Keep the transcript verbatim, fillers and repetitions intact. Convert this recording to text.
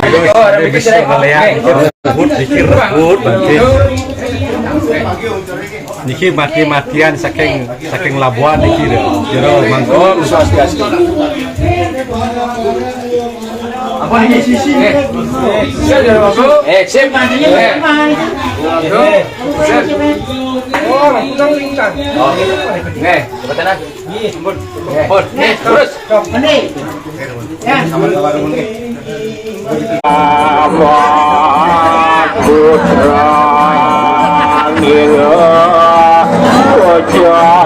Terus, oh, ada bisa ngeliat. Rebut, dikir rebut, nanti. Niki mati-matian saking, saking labuan niki deh. Jero mangkok. Apa ini sisi? Eh, eh, sip, mancing. Eh. Oh, langsung lintang. Oh. Nih, kebetulan. Pun. Pun. Nih, terus. Ini. Ya. Putra Gila Bocah